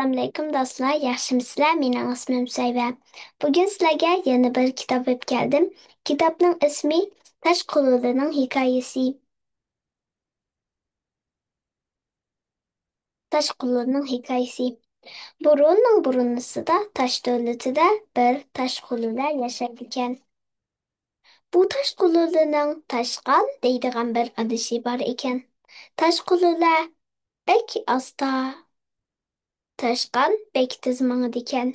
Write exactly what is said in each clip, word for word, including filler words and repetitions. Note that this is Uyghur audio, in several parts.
ئەسسالامۇئەلەيكۇم دوستلار، ياخشىمۇسىلەر؟ مېنىڭ ئىسمىم سەيۋە. بۈگۈن سىلەرگە يەنە بىر كىتاب ئېلىپ كەلدىم. كىتابنىڭ ئىسمى تاش قۇلۇلىنىڭ ھېكايىسى. تاش قۇلۇلىنىڭ ھېكايىسى. بۇرۇننىڭ بۇرۇنىسىدا تاش دۆلىتىدە بىر تاش قۇلۇلە ياشايدىكەن. بۇ تاش قۇلۇلىنىڭ تاشقان دەيدىغان بىر ئادىشى بار ئىكەن. تاش قۇلۇلە بەك ئاستا تاشقان بەك تېز ماڭىدىكەن.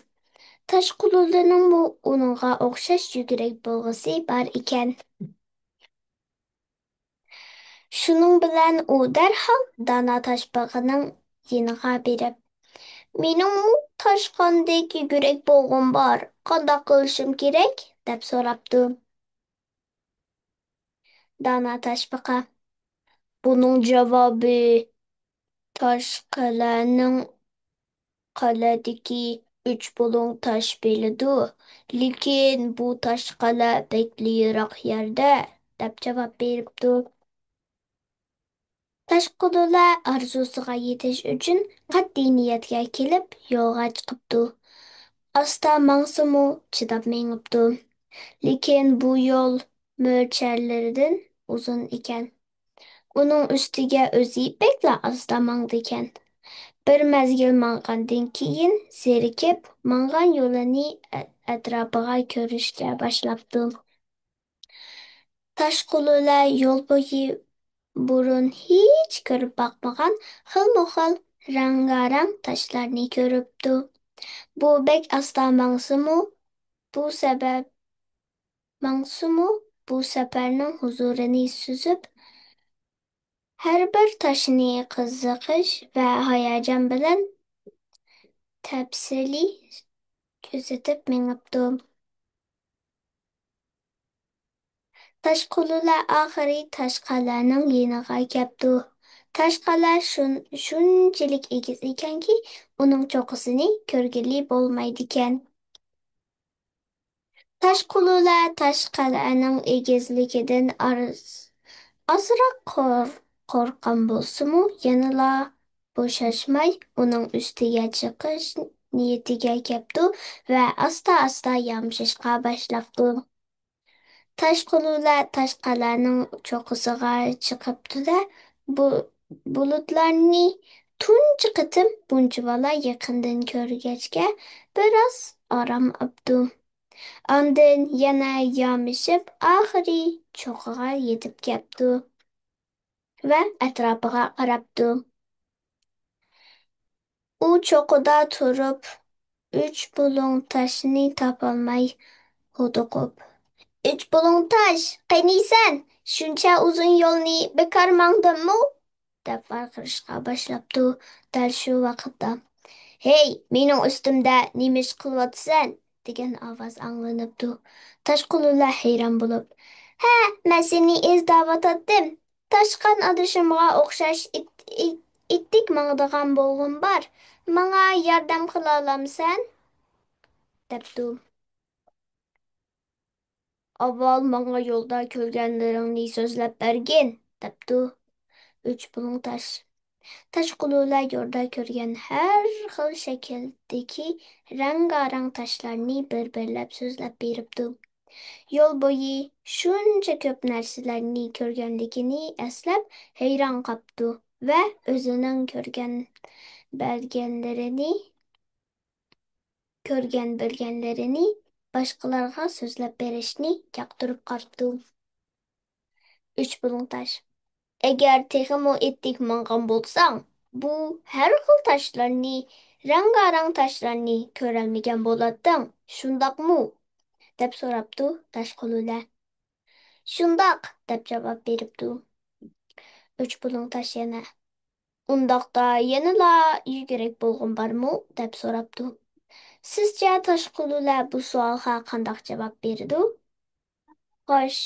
تاش قۇلۇلىنىڭمۇ ئۇنىڭغا ئوخشاش يۈگۈرەك بولغۇسى بار ئىكەن. شۇنىڭ بىلەن ئۇ دەرھال دانا تاشپاقىنىڭ يېنىغا بېرىپ، «مېنىڭمۇ تاشقاندەك يۈگۈرەك بولغۇم بار، قانداق قىلىشىم كېرەك؟» دەپ سوراپتۇ. دانا تاشپاقا، بۇنىڭ جاۋابى تاش قەلئەنىڭ قەلئەدىكى ئۈچ بۇلۇڭ تاش بىلىدۇ، لېكىن بۇ تاش قەلئە بەكلا يىراق يەردە، دەپ جاۋاب بېرىپتۇ. تاش قۇلۇلە ئارزۇسىغا يېتىش ئۈچۈن قەتئىي نىيەتكە كېلىپ، يولغا چىقىپتۇ. ئاستا ماڭسىمۇ، چىداپ مېڭىپتۇ. لېكىن بۇ يول مۆلچەرلىرىدىن ئۇزۇن ئىكەن. ئۇنىڭ ئۈستىگە ئۆزى بەكلا ئاستا ماڭىدىكەن. بىر مەزگىل ماڭغاندىن كېيىن زېرىكىپ، ماڭغان يولىنى ئە-، ئەتراپىغا كۆرۈشكە باشلاپتۇ. تاش قۇلۇلە يول بويى بۇرۇن ھېچ كۆرۈپ باقمىغان خىلمۇخىل رەڭگارەڭ تاشلارنى كۆرۈپتۇ. بۇ بەك ئاستا ماڭسىمۇ، بۇ سەپەر ماڭسىمۇ، بۇ سەپەرنىڭ ھۇزۇرىنى سۈزۈپ، ھەر بىر تاشنى قىزىقىش ۋە ھاياجان بىلەن تەپسىلىي كۆزىتىپ مېڭىپتۇ. تاش قۇلۇلە ئاخىرى تاش قەلئەنىڭ يېنىغا كەپتۇ. تاش قەلئە شۇن-، شۇنچىلىك ئېگىز ئىكەنكى، ئۇنىڭ چوققىسىنى كۆرگىلى بولمايدىكەن. تاش قۇلۇلە تاش قەلئەنىڭ ئېگىزلىكىدىن ئاز-، ئازراق قور-، قورققان بولسىمۇ، يەنىلا بوشاشماي ئۇنىڭ ئۈستىگە چىقىش نىيىتىگە كەپتۇ ۋە ئاستا-ئاستا يامىشىشقا باشلاپتۇ. تاش قۇلۇلە تاش قەلئەنىڭ چوققىسىغا چىقىپتۇ-دە، بۇ، بۇلۇتلارنى تۇنجى قېتىم بۇنچىۋالا يېقىندىن كۆرگەچكە، بىراز ئارام ئاپتۇ. ئاندىن يەنە يامىشىپ، ئاخىرى چوققىغا يېتىپ كەپتۇ ۋە ئەتراپىغا قاراپتۇ. ئۇ چوققىدا تۇرۇپ، ئۈچ بۇلۇڭ تاشنى تاپالماي ھودۇقۇپ، «ئۈچ بۇلۇڭ تاش، قېنى سەن؟ شۇنچە ئۇزۇن يولنى بىكار ماڭدىممۇ؟» دەپ ۋارقىرىشقا باشلاپتۇ. دەل شۇ ۋاقىتتا، «ھەي، مېنىڭ ئۈستۈمدە نېمە ئىش قىلىۋاتىسەن؟» دېگەن ئاۋاز ئاڭلىنىپتۇ. تاش قۇلۇلە ھەيران بولۇپ، «ھە، مەن سېنى ئىزدەۋاتاتتىم. تاشقان ئادىشىمغا ئوخشاش ئىت-، ئىت-، ئىتتىك ماڭىدىغان بولغۇم بار. ماڭا ياردەم قىلالامسەن؟» دەپتۇ. «ئاۋۋال ماڭا يولدا كۆرگەنلىرىڭنى سۆزلەپ بەرگىن»، دەپتۇ ئۈچ بۇلۇڭ تاش. تاش قۇلۇلە يولدا كۆرگەن ھەر خىل شەكىلدىكى رەڭگارەڭ تاشلارنى بىر-بىرلەپ سۆزلەپ بېرىپتۇ. يول بويى شۇنچە كۆپ نەرسىلەرنى كۆرگەنلىكىنى ئەسلەپ ھەيران قاپتۇ ۋە ئۆزىنىڭ كۆرگەن بەرگەنلىرىنى، كۆرگەن بىلگەنلىرىنى باشقىلارغا سۆزلەپ بېرىشنى ياقتۇرۇپ قاپتۇ. ئۈچ بۇلۇڭ تاش. «ئەگەر تېخىمۇ ئىتتىك ماڭغان بولساڭ، بۇ ھەر خىل تاشلارنى، رەڭگارەڭ تاشلارنى كۆرەلمىگەن بولاتتىڭ، شۇنداقمۇ؟» دەپ سوراپتۇ تاش قۇلۇلە. «شۇنداق» دەپ جاۋاب بېرىپتۇ ئۈچ بۇلۇڭ تاش يەنە. «ئۇنداقتا يەنىلا يۈگۈرەك بولغۇم بارمۇ؟» دەپ سوراپتۇ. سىزچە تاش قۇلۇلە بۇ سوئالغا قانداق جاۋاب بېرىدۇ؟ خوش،